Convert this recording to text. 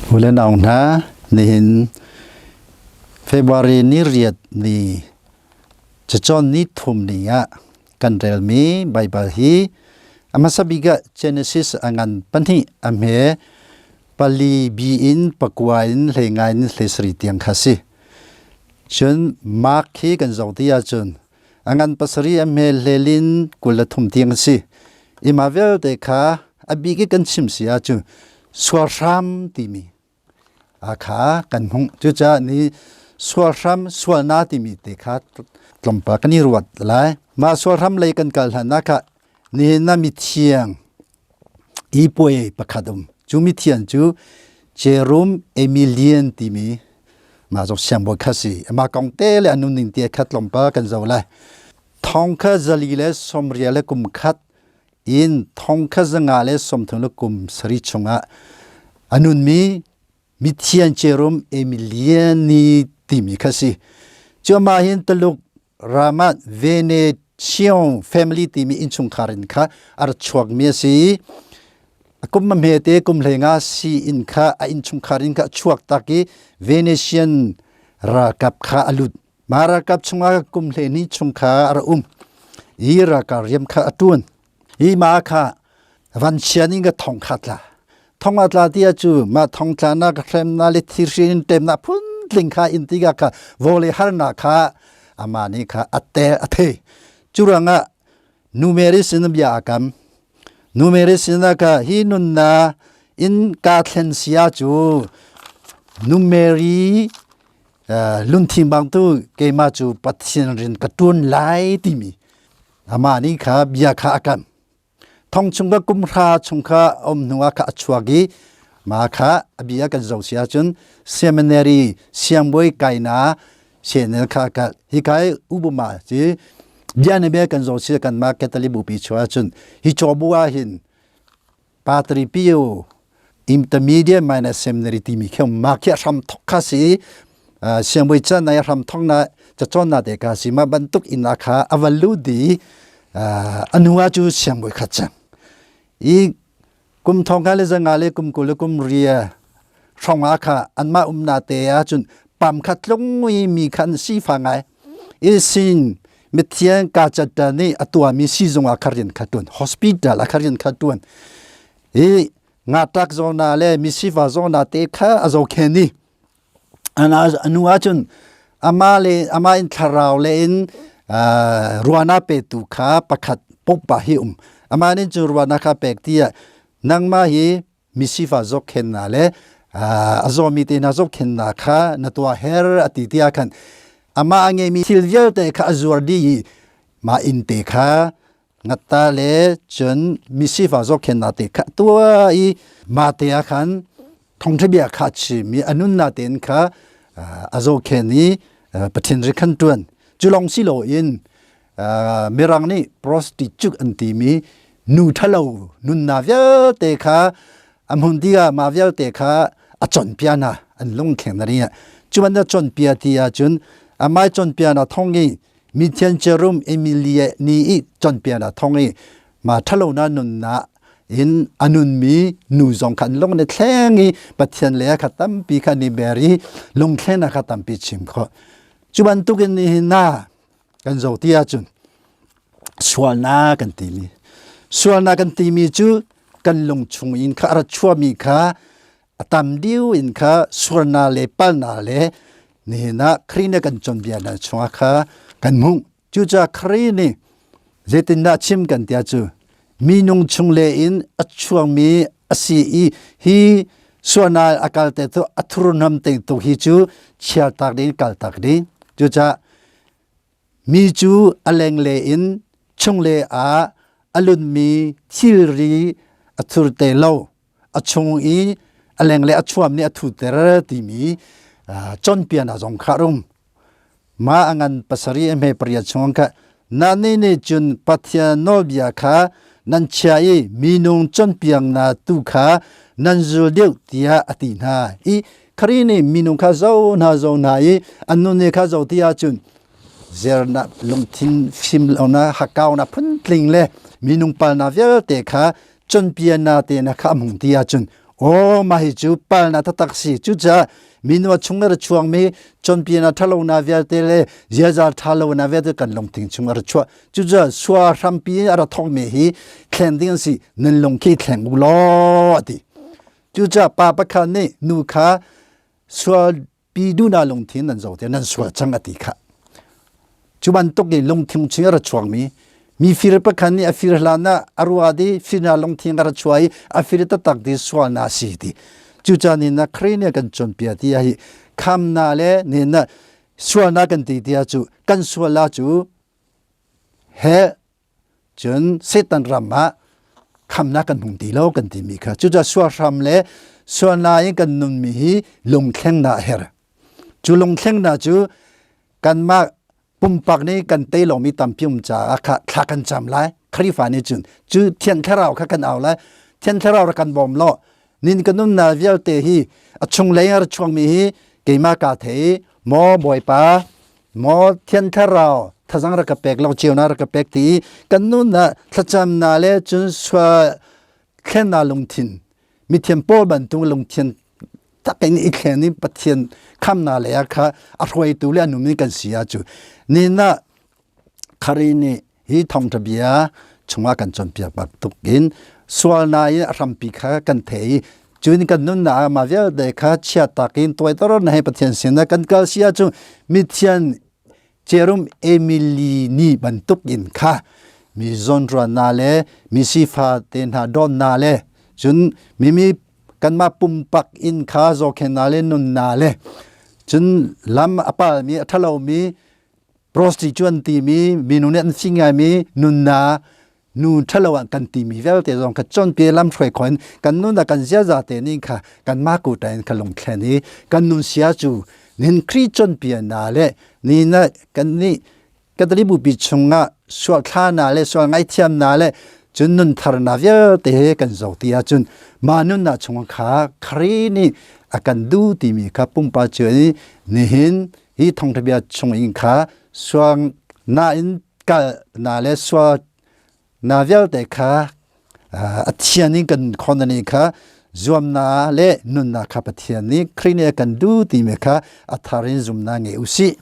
Ule nau hna, nihin February ni riat ni cacawn ni thum ni ah kan relmi Baibal hi a hmasa bik ah Genesis a ngan pahnih a hme pali bi in pakua in hlei ngai in hlei sarih tiang kha si. Cun Mark hi kan zoh ti ahcun a ngan pasarih a hme hlel in 23 tiang a si. Ima vialte kha a bik i kan chim si ahcun sual hram timi a kha kan hmuh. Cucaah ni sual hram sualna timi te kha tlawmpal kan i ruat lai. Mah sual hram lei kan kal hlan ah kha nihin na mithiang i puai pakhat um. Cu mithiang cu Jerome Emilian timi mah zong siangbawi kha si. Amah kong te le a nunning te kha tlawmpal kan zoh lai. Thong kha zali le sawmria le kum khat in thong kha zanga le sawmthum le kum sarih chungah a nunmi mithian Jerome Emiliani timi kha si. Cu amah hin Tuluk Ramat Venetian family timi innchungkhar in kha a ra chuakmi a si. A kum a hmete kum hleinga si in kha a innchungkhar in kha a chuak tak i Venetian ralkap kha a lut. Mah ralkap chungah kum hleihnih chung kha a ra um. Hi ralkap rian kha a ṭuan. Hi mah kha vanchian in ka thong kha tla. Thong a tla ti cu mah thong tla na ka hrem na le thirhri in tem na phun tling kha in tiga kha vawlei harnak kha ama nih kha a te a the. Cu ruangah numeri sin bia a kam. Numeri sin ka hi nun na in ka thlen sia cu numeri lunthim bang tu keimah cu Pathian rin ka ṭuan lai timi amah nih kha bia kha a kam. Thong chung ka kum hra chung kha um hnu ah kha a chuak i mah kha a bia kan zoh si ahcun seminary siangbawi kaina senel kha ka hi kai ubuma ci bia ne bia kan zoh si kan mah Catholic bupi chuah ahcun hi chaw bu ah hin Patri Pio Intermediate Minor Seminary timi khi mah khi a hram thok kha si siangbawi can na hram thok na cacawn na te ka si ma bantuk in a kha a va lu di anu ah cu siangbawi kha cang i kum thong kha le zanga le kum kul le kum ria hrong ah kha anmah um na te ah cun pam kha tlung i mi khan si fa ngai i sin mithiang ka chatta nih a tuahmi siizung ah kha rian kha tuan hospital ah kha rian kha tuan i ngatak zona le misifa zona te kha a zokhen i anu ahcun ama le ama in thlarau le in ruana petu kha pakhat popa hi um ama nin cu ruana kha pek tiah nangmah hi misifa zohkhennak le a zawmi te hna zohkhennak kha na tuah her a ti tiah khan amah a ngeimi thil vialte kha a zuar dih i mah inn te kha ngatta le cun misifa zohkhennak te kha tuah i mah te ah khan thawngṭha bia kha a chim i a nunnak tein kha a zohkhen i Pathian ri khan ṭuan cu lawng si loin Mirang nih prostitute an timi nu ṭhalo nunnak vialte kha a hmun tikah mah vialte kha a cawnpiak hna an lungthleng na ring cu bantuk cawnpiak ti ahcun amah cawnpiak na thong i mithian Jerome Emilia ni i cawnpiak na thong i mah ṭhalo na nunnak in a nunmi nu zong kha an lung ne thleng i Pathian le kha tampi kha ni ber i lungthlen kha tampi chim khawh cu bantukin nihin na kan zoh ti ahcun sualnak kan timi sualnak kan timi cu kan lung chung in kha a ra chuahmi kha a tam diu in kha sualnak le palnak le nihin ah Khrih nih kan chawnbia hna chungah kha kan hmuh cucaah Khrih nih zeitindah chim kan tiah cu minung chung le in a chuangmi a si i hi sualnak a kal te tu a thurhnam te tu hi cu chialtak ding kaltak ding cucaah Mi cu a lengle in chungle ah a lunmi thilri a thur te lo. A chung i a lengle a chuam nih a thuter timi cawnpiaknak zong kha a um. Mah a ngan pasarih a hme pariat chung kha nannih nih cun Pathian nawlbia kha nan chia i minung cawnpiaknak tu kha nan zul deuh tiah a ti hna i Khrih nih minung kha zo hna zo hna i an nun kha zo ti ahcun zernak lungthin fim lonak hakkaunak phuntling le minung palnak vialte kha cawnpiaknak te na kha a hmung ti ahcun Aw mah hi cu palna taktak si. Cucaah minu a chung a ra chuangmi cawnpinak ṭhalonak vialte le ziaza ṭhalonak vialte kan lungthin chung a ra chuah. Cucaah sua hrampi in a ra thawkmi hi thlen ding an si. Nan lung khi thleng u law a ti. Cucaah pa pakhat nih nu kha sual pi duhnak lungthin nan zo te nan sual cang a ti kha. Cu bantuk in lungthin chung a ra chuangmi mi fir pakhat nih a fir hlan ah a ruah di firnak lungthin a ra chuah i a fir taktak ti sualnak si ti. Cucaah ni na Khrih nih a kan cawnpiak ti hi khamnak le ni na sualnak kan ti ti cu kan sual la cu he cun Satan ram ah khamnak kan hmu ti lo kan timi kha cucaah sual hram le sualnak in kan nunmi hi lungthlengnak a herh. Cu lungthlengnak cu kanmah pumpak nih kan tei lomi tampi um caah kha thla kan cam lai. Khrihfa nih cun cu Thiang Thlarau kha kan au lai. Thiang Thlarau rak kan bawm law nin kan nunnak vialte hi a chunglei a ra chuakmi hi keimah kaa thei maw Bawipa maw Thiang Thlarau thazang rak ka pek lo ceunak rak ka pek ti kan nun ah thlacamnak le cun sual thlennak lungthin mithiam Paul bantuk lungthin tak in i thlen i Pathian khamnak le kha a hruaitu le a numi kan si ah cu nina khari nih hi thawngṭha bia chungah kan cawnpiak bantuk in sualnak in a hrampi kha kan thei i cun kan nunnak ah mah vialte kha chiatak in tuaitor na hei Pathian sinah kan kal si ahcun mithian Jerum Emily ni bantuk in kha mi zawnruahnak le mi sifa te hna dawtnak le cun mimi kanmah pumpak in kha zohkhennak le nunnak le cun lam a palmi a ṭhalomi prostitute an timi minung nih an si ngaimi nunnak nu ṭhalo ah kan timi vialte zong kha cawnpi lam hruai khawh in kan nun ah kan ziaza te ning kha kanmah kuta in kha lungthlen i kan nun sia cu nin Khrih cawnpiaknak le ni na kan nih Catholic bupi chungah sual thlana le sual ngaihthiamnak le cun nun tharnak vialte he kan zo ti ahcun mah nunnak chung kha Khrih nih a kan duh timi kha pumpak cio i nihin hi thawngṭha bia chung in kha sual na in kal na le sual na vialte kha a thian in kan khon ani kha zuamnak le nunnak kha Pathian nih Khrih nih a kan duh timi kha a thar in zumnak ngei u sih.